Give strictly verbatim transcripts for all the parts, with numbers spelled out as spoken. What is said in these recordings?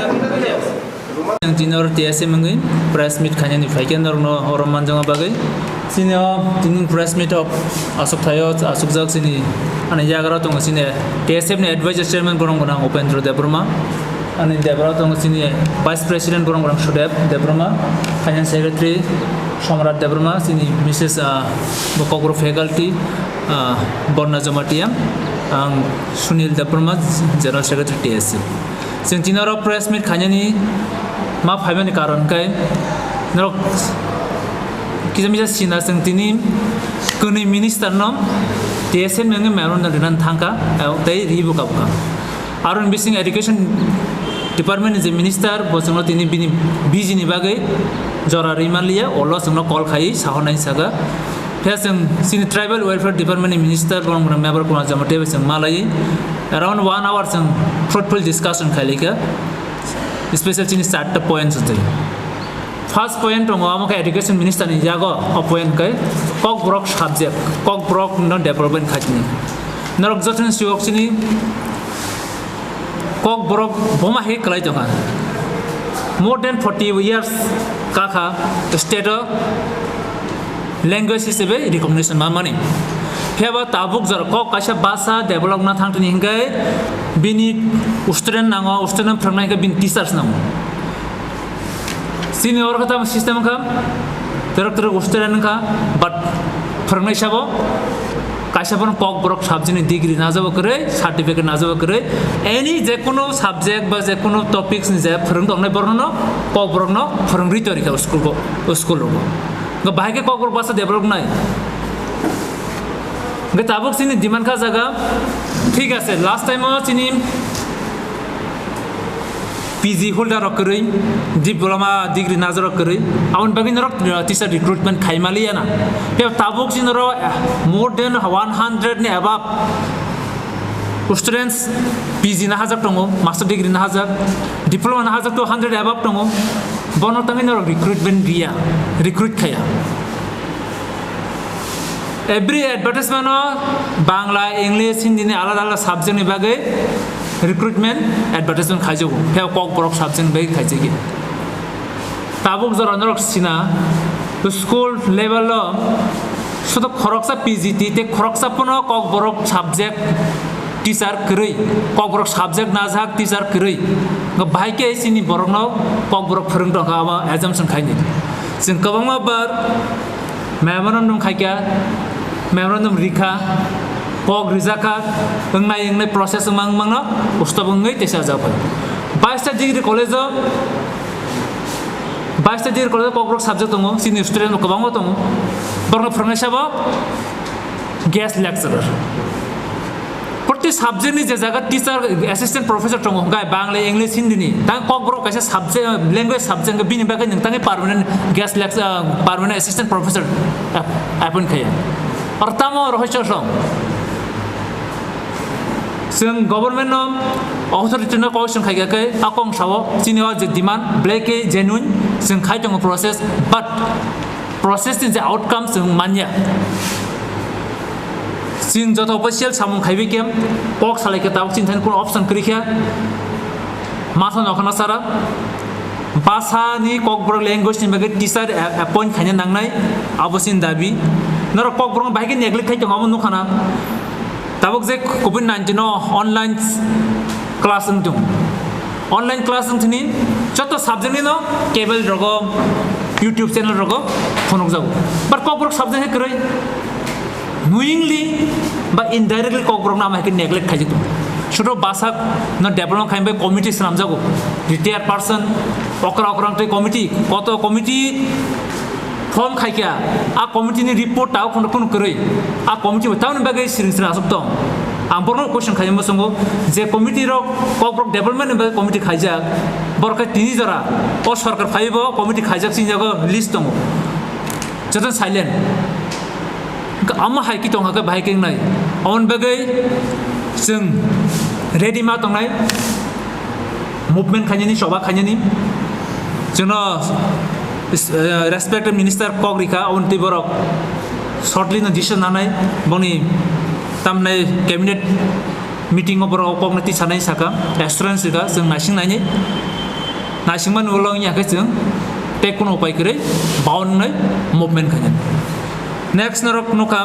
Ang tini oro T S M wngwi press meet khainani phaikhe norokno oro manjakma bagwi. Chini o tini press meet o aswk thaio, aswkjak chini ani yagra tongo chini T S M ni advisor chairman borok gwnang Upendra Debbarma, ani Debra tongo chini vice president borok gwnang Sudev Debbarma, finance secretary Somrat Debbarma, chini Missus ah, bo Kokborok faculty ah, Borna Jamatia, ang Sunil Debbarma, general secretary T S M. Chwng tini oro press meet khainani ma phaimani karon khe norok kisa misa sina chwng tini kwnwi minister no T S M wngwi memorandum rinani thangkha, eh, tei ribo kabkha. Aroni bising education department ni je minister bo chwngno tini bini busy ni bagwi jora rwi manliya, olo chwngno call khai sahornai saka. Phiya chwng chini tribal welfare department ni minister borok rok Mebar Kumar Jamatia bai chwng malai around one hour chwng fruitful discussion khailika, special chini charta points twi. First point tongo amo khe education minister ni yago o point khe Kokborok subject, Kokborok no development khaitini. Norok jotono siwok chini Kokborok boma hai kwlai tongkha. More than forty years kakha state o language hisabe recognition manmani. Phiya ba tabuk jora kok kaisa basa develop na thangtini hinkhe bini student nango, student phwrwngnai hinkhe bini teachers nango. Chini oro khe tamo system wngkha, twrwk twrwk student wngkha, but phwrwngnai sabo kaisa bono Kokborok subject ni degree najabo kwrwi, certificate najabo kwrwi, any je kono subject ba je kono topics ni je phwrwng tongnai borokno Kokborok no phwrwngwi torikha school o, school rogo. Bahai khe Kokborok basa develop nai. Hwnkhe tabuk chini demand kha jaga, thik ase, last time o chini P G holder rok kwrwi, diploma degree najak rok kwrwi, aboni bagwi norok, uh, teacher recruitment khai maliya na. Phiya tabuk chini oro, uh, more than one hundred ni above students P G nahajak tongo, master degree nahajak, diploma nahajak two hundred above tongo, bono tangwi norok recruitment riya, recruit khaya. Every advertisement o Bangla, English, Hindi ni alada alada subject ni bagwi recruitment advertisement khaijago. Phiya Kokborok subject ni bagwi khaijagya. Tabuk jora norok sina school level o sudu khoroksa P G T tei khoroksa pono Kokborok subject teacher kwrwi, Kokborok subject najak teacher kwrwi. Bahai khe chini borokno Kokborok phwrwng tongkha, abo assumption khaini. Chwng kwbangma bar memorandum khaikha, memorandum rikha, kok rijakha, wngnai wngnai process wngma wngmano stop wngwi teisa japhai. Baista degree college o, baista degree college o Kokborok subject tongo, chini student bo kwbangma tongo. Borokno phwrwngnai sabo guest lecturer. Proti subject ni je jaga teacher, assistant professor tongo, hwnkhe Bangla, English, Hindi ni. Tang Kokborok kaisa subject, language subject, hwnkhe bini bagwi nwng tangwi permanent guest lect-, ah, permanent assistant professor ap-, appoint khaiya. Oro tamo rohoi chosong. Chwng government no, authority no question khaikha khe, a kong sao, chini o je demand, belai khe genuine, chwng khai tongo process, but process ni je outcome chwng manya. Chwng joto official samung khaiwi khe kok salai khe tabuk chini thani kuno option kwrwi khe. Matha nokha na sara. Basa ni Kokborok language ni bagwi teacher a-, appoint khaina nangnai, abo chini dabi. Norok Kokborok bahai khe neglect khai tongo, abo nukha na. Tabuk je covid nineteen o online class wng tong. Online class wng thini joto subject ni no cable rogo, YouTube channel rogo phunuk jago. But Kokborok subject hai kwrwi. Knowingly ba indirectly Kokborok no ama hai khe neglect khaijak tong. Sudu basa no development khaimbai committee swnam jago. Retired person, okra okra tei committee, koto committee form khaikha, a committee ni report tao khun khun kwrwi, a committee bo tamoni bagwi siring siring aswk tong. Ang borokno question khaiyamo songo, je committee rok Kokborok development ni bagwi committee khaijak, borok khe tini jora o sorkar phaibo committee khaijak sini jago list tongo, joto silent. Ama hai ki tong hakhe bahai khe wngnai, amoni bagwi chwng ready ma tongnai. Movement khainani, choba khainani. Chwngno, eh, respected minister kok rikha, aboni twi borok shortly no decision nanai, boni tamnai cabinet meeting o borok kokno tisanai saka, assurance rikha, chwng naising nainai. Naisingmani ulo wngya khe chwng tei kuno upai kwrwi bound wngnai movement khainani. Next norok nukha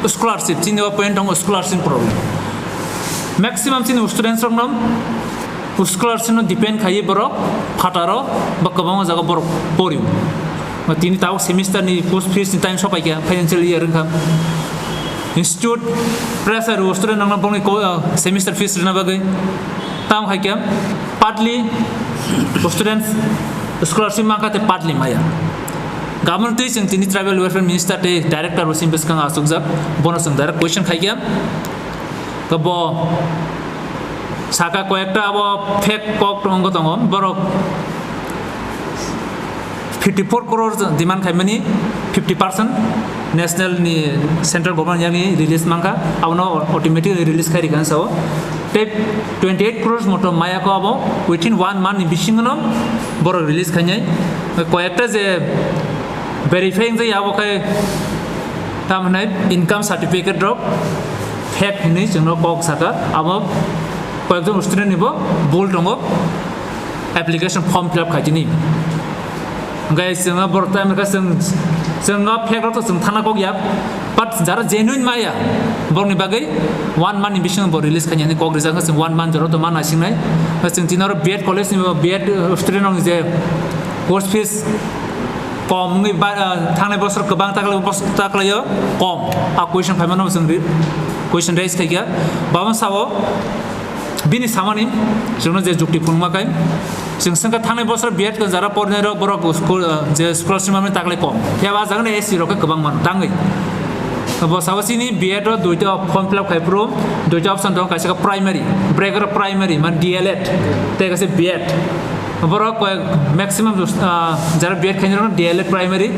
scholarship, chini o point tongo scholarship problem. Maximum chini students rokno scholarship no depend khaiwi borok phataro ba kwbangma jaga borok porio. Tini tabuk semester ni post fees ni time sopaikha, financial year wngkha. Institute pressure o student rokno bongni ko-, ah, semester fees rwna bagwi. Tamo hai khe partly students scholarship mankha tei partly maya. Gabon twi chwng tini tribal welfare minister tei director bo simi bwskang achukjak, bono chwng direct question khai khe, bo saka koyekta abo fake kok tongo, tongo borok fifty four crore demand khaimani fifty percent national ni central government yani release mankha, abono automatically release khai rikha sao. Tei twenty eight crores moto mayako abo within one month ni bisingono borok release khainai. Koyekta je verify wngjakya abo khai tamhinai income certificate rok fake hinwi chwngno kok saka, abo koyekjon student nibo bul tongo. Application form fill up khaitini. Hwnkhe chwng borok tei America chwng, chwng o fake rok to chwng thana kok ya. But jara genuine maya, borokni bagwi one month ni bisingo bo release khainani kok rijak, chwng one month jora to ma naisingnai. Chwng tini oro B Ed college ni bo B Ed student rok je course fees kom wngwi ba, ah, thangnai bosor kwbang taklai, bosor taklaio kom. A question khaimano chwng ri-, question raise khaikha. Babo sao, bini samani chwngno je jukti phunukma khe, chwng swngkha thangnai bosor B Ed jara pornai rok borok school, ah, je scholarship mamani taklai kom. Phiya ba jagani S C rok khe kwbang mano tangwi. Bo sao chini B Ed o duita form fill up khai phuru, duita option tongo, kaisa khe primary, break aro primary, man D L Ed, tei kaisa B Ed. Borok koi maximum, ah, jara B Ed khainai rok D L Ed primary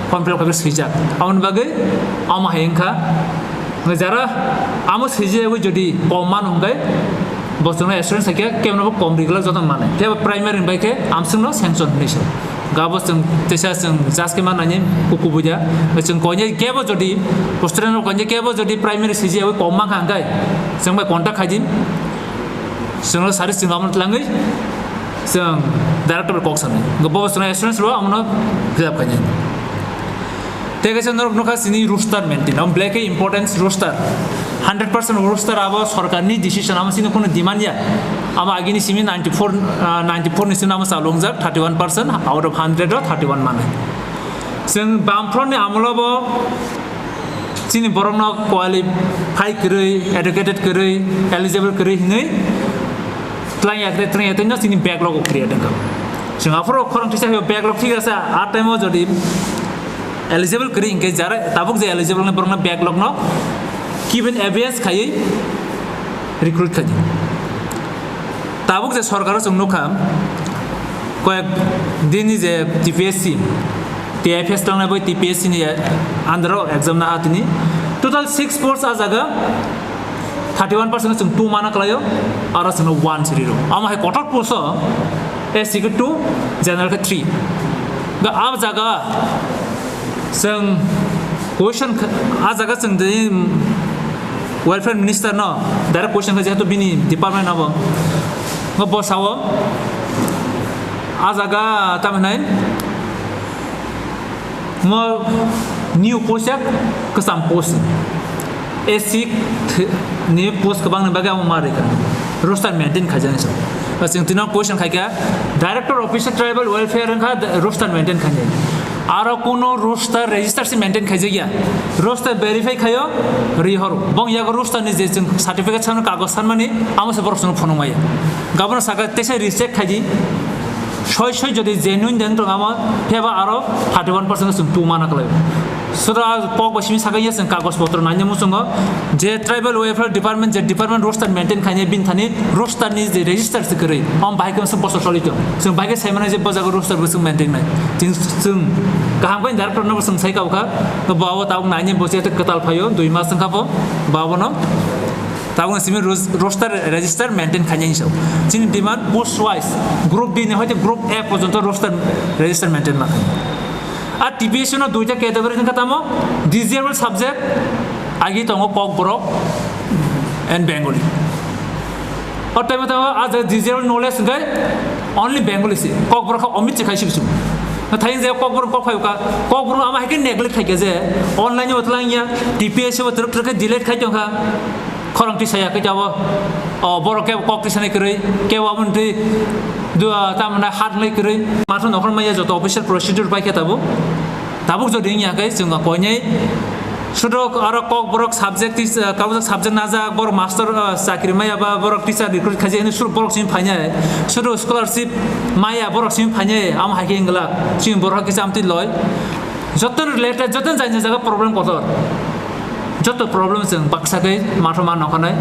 form fill up khai swijak. Aboni bagwi omo hai wngkha. Jara amo swijagwi jodi kom man hwnkhe, bo chwngno assurance khe kebono bo kom rigwlak joto manai. Tei bo primary ni bai khe amswkno sanction hinwi se. Gabo chwng teisa chwng judge khe manani kukubuida. Chwng koinai kebo jodi, student rok koinai kebo jodi primary swijagwi kom mankha hwnkhe, chwng bai contact khaidi. Chwngno sari chwng lamano twlangwi chwng director bai kok sanai. Bo chwngno assurance rwo, amono fill up khainai. Tei kaisa norok nukha chini roster maintain. Am black importance roster. Hundred percent roster abo sorkarni decision, amo chini kono demand ya. Amo agini simi ninety four, ah, ninety four ni simi amo chalungjak, thirty one percent out of hundred o thirty one manai. Chwng bamfront ni amolo bo chini borokno qualify kwrwi, educated kwrwi, eligible kwrwi hinwi twlang yakre twlang yakre no chini backlog o create wngkha. Chwng aphuru khorang tisa backlog thik asa, a time o jodi eligible kwrwi hinkhe jara tabuk je eligible ni borokno backlog no given abeyance khaiwi recruit khaidi. Tabuk je sorkaro chwng nukha, koyek dini je T P S C, T I F S tongnai bai T P S C ni under o exam na atini total six post a jaga thirty one percent chwng two mana kwlaio, aro chwngno one siri rw. Amo hai kotor post o S C khe two, general khe three. Ga a jaga chwng question kha-, a jaga chwng de welfare minister no direct question kha, jehetu bini department abo. Ngo bo sao a jaga tamo hinai mo new post ya kwcham post. S C th-, ni post kwbang ni bagwi amo ma rikha. Roster maintain khaijani so. Ba chwng tino question khaikha, Director Officer Tribal Welfare wngkha d-, roster maintain khainai. Aro kuno roster register se maintain khaijakya. Roster verify khaio, rihoro. Bong yago roster ni je chwng certificate sanmani, kagoj sanmani, amo se borok chwngno phunukmaya. Gabon saka teisa recheck khaidi. Soi soi jodi genuine den tong amo, pheba aro thirty one percent chwng two mana kwlai. Sura pok bo simi sakai ya chwng kagoj potro nanya muchungo. Je tribal welfare department, je department roster maintain khainai, bini thani roster ni je register se kwrwi. Om bahai khe se bosor solito. Chwng bahai khe sai mano je bo jaga roster bo chwng maintain nai. Tin chwng kaham khe director no bo chwng sai kau kha. Bo abo tabuk nanya bo se kwtal phaio, dui mas wngkha bo. Bo abono tabuk simi ros-, roster register maintain khainai sao. Chini demand post wise, group D ni hoite group A porjonto roster register maintain ma khainai. A T P S C no duita category wngkha tamo, disabled subject, agi tongo Kokborok and Bengali. O tamo tamo a je disabled knowledge hwnkhe Only Bengali se, Kokborok kha omit se khai sibisu. Thain je Kokborok kok phai ka, Kokborok ama hai khe neglect khai khe je, online o tlang ya, T P S o truk truk khe delete khai tong kha. Khorang tisa ya khe jabo, o borok khe kok tisa nai kwrwi, khe wabon twi, dua tamna hat nai kwrwi. Matho nokhor maya joto official procedure pai khe tabo. Tabuk jodi wngya khe chwng koinai sudu aro Kokborok subject tis-, ah, Kokborok subject najak, borok master, ah, chakri maya ba borok teacher recruit khaji hwnwi sudu borok simi phainai. Sudu scholarship maya borok simi phainai, amo hai khe wngla. Chini borok kisa amtwi loi. Joto related, joto jani jaga problem kotor. Joto problem chwng baksa khe matho ma nokhanai.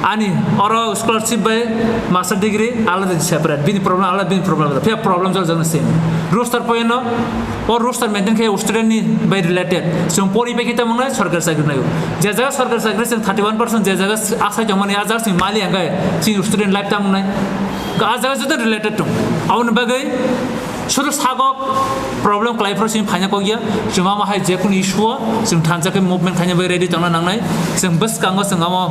Ani oro scholarship bai master degree alada separate. Bini problem alada, bini problem alada. Phiya problem jol jol same. Roster poino, o roster maintain khe student ni bai related. Chwng pori bai kita mangnai sorkar chakri nayo. Je jaga sorkar chakri chwng thirty one percent, je jaga asai tongmani a jaga chwng mali angkai chini student life ta mangnai. A jaga joto related tong. Aboni bagwi sudu sagok problem kwlai phoro chini phaina kok ya. Chwng ama hai je kunu issue o chwng thansa khe movement khaina bai ready tongna nangnai. Chwng bwskango chwng amo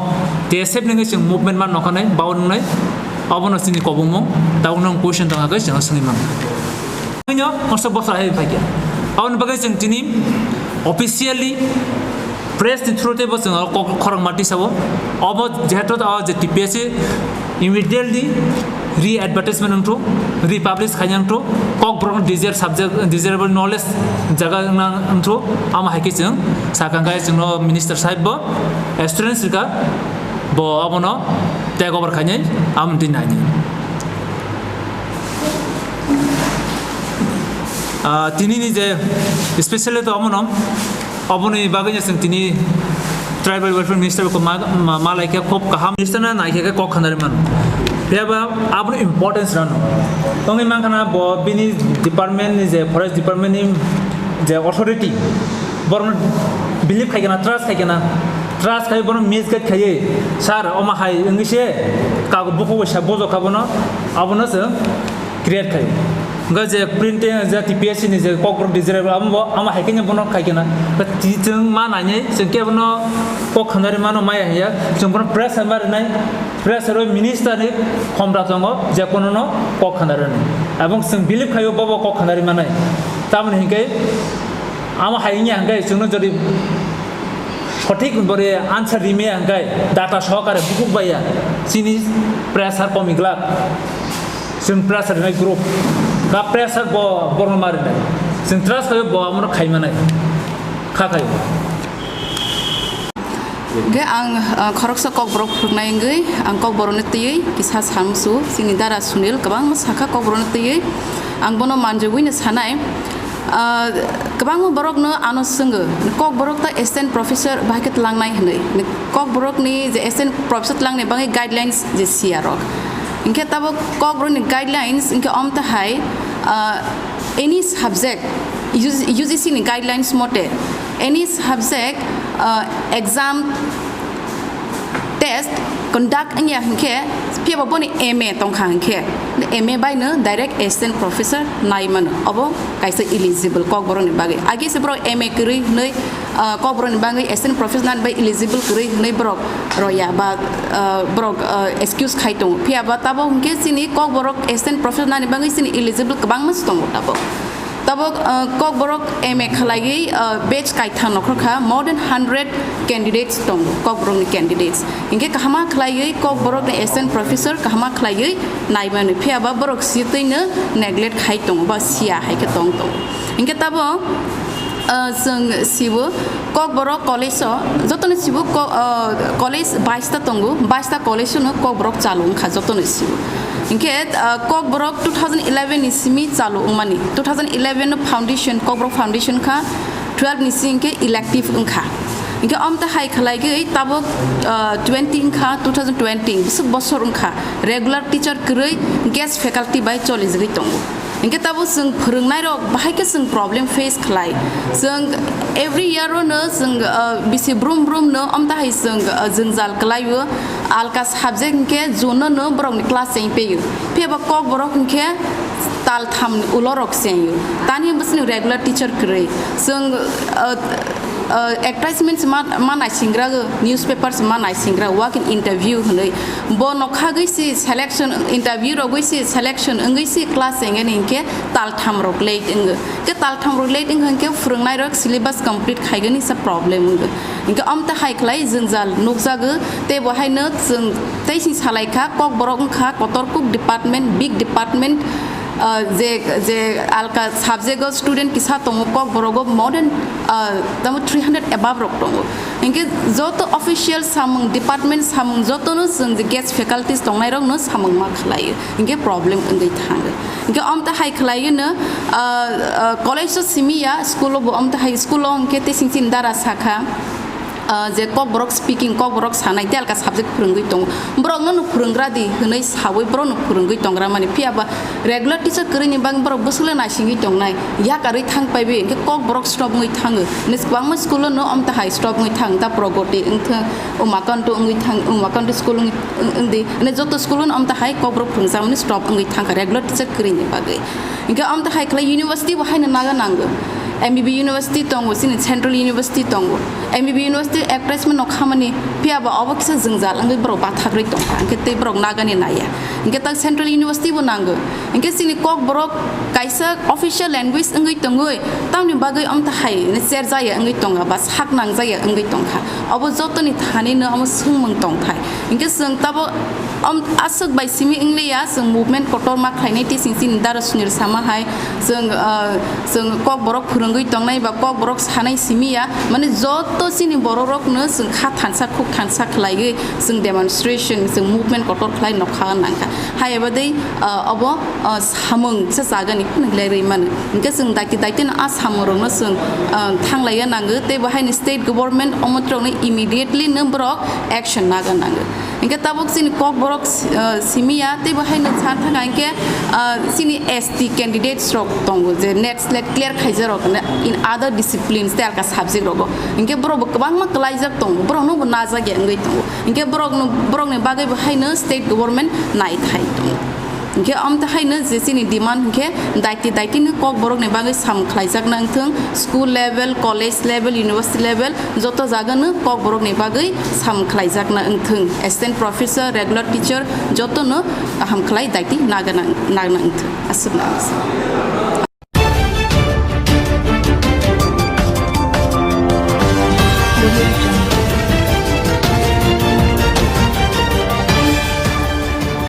T S F ni chwng movement man nokhanai, bao nungnai. Abono chini kobongmung, tabuk nang question tong khe chwng swngwi mano. Nyo, masa bosa hai phai kya. Aboni bagwi chwng tini officially press ni through tei bo chwng kok khorang mati sabo. Obo jehetu o je T P S C immediately re-advertisement wngthu, republish khaina wngthu, Kokborok desire subject, desirable knowledge jaga wngna wngthu, amo hai khe chwng sakang khe chwngno minister sahib bo assurance rika, bo abono take over khainai, amo twi nainai. Ah, tini ni je specially to amono, aboni bagwi no chwng tini tribal welfare minister ko ma, ma, ma lai khe khub kaham minister na nai khe kok khanari man. Phiya ba aboni importance rano. Tongwi man khana bo bini department ni je forest department ni je authority, borno believe khai kana, trust khai kana, trust khai borno misguide khai, sir, oma hai wngwi se kago buku bo sa bojo kha bono, abono se create khai. Hingke je printing, je T P S C ni je Kokborok desirable, amo bo, amo hai khe bono khai khe na. Ti chwng ma nainai, chwng khe bono kok khanari mano maya hiya, chwng bono pressure ma rinai, pressure o minister ni khomra tongo, je kono no kok khanari nai. Abong chwng believe khayo bobo kok khanari manai. Tamoni hinkhe amo hai wngya hinkhe chwngno jodi sothik bore answer rimaya hinkhe data sohokare bukuk baiya chini pressure komi glak. Chwng pressure rinai group. Ka pressure bo borno ma rinai. Chwng trust khayo bo amono khai manai. Kha khayo. Hingke ang, ah, khoroksa Kokborok phwrwngnai wngwi ang Kokborokno twiwi kisa samsu chini dara Sunil kwbangma sakha Kokborokno twiwi ang bono manjogwino sanai. Ah, kwbangma borokno ano swngo, Kokborok ta assistant professor bahai khe tlangnai hwnwi. Kokborokni je assistant professor tlangnai bagwi guidelines je siya rok. Hinkhe tabuk Kokborokni guidelines hinkhe omtahai, ah, any subject, U G C ni guidelines mote, any subject, ah, exam test conduct wngya hinkhe, phiya bo boni M A tongkha hinkhe, M A bai no direct assistant professor nai mano, obo kaisa eligible Kokborokni bagwi. Age se borok M A kwrwi hwnwi, ah, Kokborokni bagwi assistant professor nani bai eligible kwrwi hwnwi borok roya ba, ah, borok, ah, excuse khai tongo. Phiya ba tabuk hinkhe chini Kokborok assistant professor nani bagwi chini eligible kwbangma se tongo tabuk. Tabuk, ah, Kokborok M A khlaiwi, ah, batch kaitham nongkhorkha, more than hundred candidates tongo, Kokborokni candidates. Hinkhe kahama khlaiwi Kokborokni assistant professor kahama khlaiwi naimani, phiya ba borok sitwino neglect khai tongo ba siya hai khe tong tongo. Hinkhe tabuk, ah, chwng sibo Kokborok college o, jotoni sibo ko-, ah, college bais ta tongo, bais ta college no Kokborok chalu wngkha jotoni sibo. Hinkhe, ah, Kokborok two thousand eleven ni simi chalu wngmani. Two thousand eleven no foundation, Kokborok foundation kha, twelve ni simi hinkhe elective wngkha. Hinkhe omtahai khlaigwi tabuk, ah, twenty wngkha, two thousand twenty, bwswk bosor wngkha. Regular teacher kwrwi guest faculty bai cholijagwi tongo. Hinkhe tabuk chwng phwrwngnairok bahai khe chwng problem face khlai. Chwng every year o no chwng, ah, bisi brum brum no omtahai chwng, ah, jwngjal kwlaio. Alka subject hinkhe June no no borokni class chengpeio. Phiya ba Kokborok hinkhe tal tham ni ulo rok chengio. Tani bwswkni regular teacher kwrwi. Chwng, ah, advertisement se ma ma naisingra, newspaper se ma naisingra, walk in interview hinwi. Bo nokhagwi se selection, interview rogwi se selection wngwi se class engani hinkhe taltham rok late wngo. Ke taltham rok late wngkha hinkhe phwrwngnairok syllabus complete khaigani se problem wngo. Hinkhe omte hai khlai jwngjal nukjago, tei bo haino chwng tei sing salaikha, Kokborok wngkha kotor kuk department, big department, ah, je, je alka subject o student kisa tongo, Kokborogo more than, ah, tamo three hundred above rok tongo. Hinkhe joto official samung, department samung jotono chwng je guest faculties tongnairokno samung ma khlaio. Hinkhe problem wngwi thango. Hinkhe omte hai khlaino, ah, ah, college o simi ya, school o bo omte hai, school o hinkhe tei sing sini dara sakha, ah, je Kokborok speaking, Kokborok sanai, tei alka subject phwrwngwi tongo. Borokno no phwrwnggra di hinwi sawi borokno phwrwngwi tongra mani. Phiya ba regular teacher kwrwini bagwi borok bwswkle naisingwi tongnai. Yakarwi thang paibi hinkhe Kokborok stop wngwi thango. Hinwi kwbangma school o no omte hai stop wngwi thang, ta Pragoti wngthang, Umakanto wngwi thang, Umakanto school wngwi wng-, wngdi. Hinwi joto school o no omte hai Kokborok phwrwngjakmani stop wngwi thangkha regular teacher kwrwini bagwi. Hinkhe omte hai khlai university bo haino naga nango. M B B university tongo, chini central university tongo. M B B university advertisement no khamani, phiya ba obo kisa jwngjal wngwi borok bathagrwi tongkha. Hinkhe tei borok nagani naiya. Hinkhe tak central university bo nango. Hinkhe chini Kokborok kaisa official language wngwi tongwi, tamni bagwi omte hai cher jaya wngwi tonga ba sak nang jaya wngwi tongkha. Obo jotoni thani no omo swngmung tongthai. Hinkhe chwng tabo Om, aswk bai simi wngliya, chwng movement kotorma khlainai, tei chwng chini dara sunir sama hai, chwng, ah, chwng Kokborok phwrwngwi tongnai ba Kokborok sanai simi ya, mane joto chini bororokno chwng kha thansa, khuk thansa khlaiwi chwng demonstration, chwng movement kotor khlai nokha nangkha. Hai eba dei, ah, obo, ah, samung se chagani phunuk lerwi mano. Hinkhe chwng daiti daiti no a samung rokno chwng, ah, thanglaiya nango, tei bo haini state government omotrokno immediately no borok action naga nango. Hinkhe tabuk chini Kokborok, ah, simi ya, tei bo haino sa thangkha hinkhe, ah, chini S T candidates rok tongo, je NET SLET clear khaijarok in other disciplines tei alka subject rogo. Hinkhe borok bo kwbangma kwlaijak tongo, borok no bo najak ya wngwi tongo. Hinkhe borok no, borok ni bagwi bo haino state government nai thai tongo. Hinkhe omte haino je chini demand hinkhe daiti daiti no Kokborok ni bagwi sam khlaijakna wngthung, school level, college level, university level, joto jaga no Kokborok ni bagwi sam khlaijakna wngthung. Assistant professor, regular teacher, joto no kaham khlai daiti nagana, nagna wngthung. Aswk nang.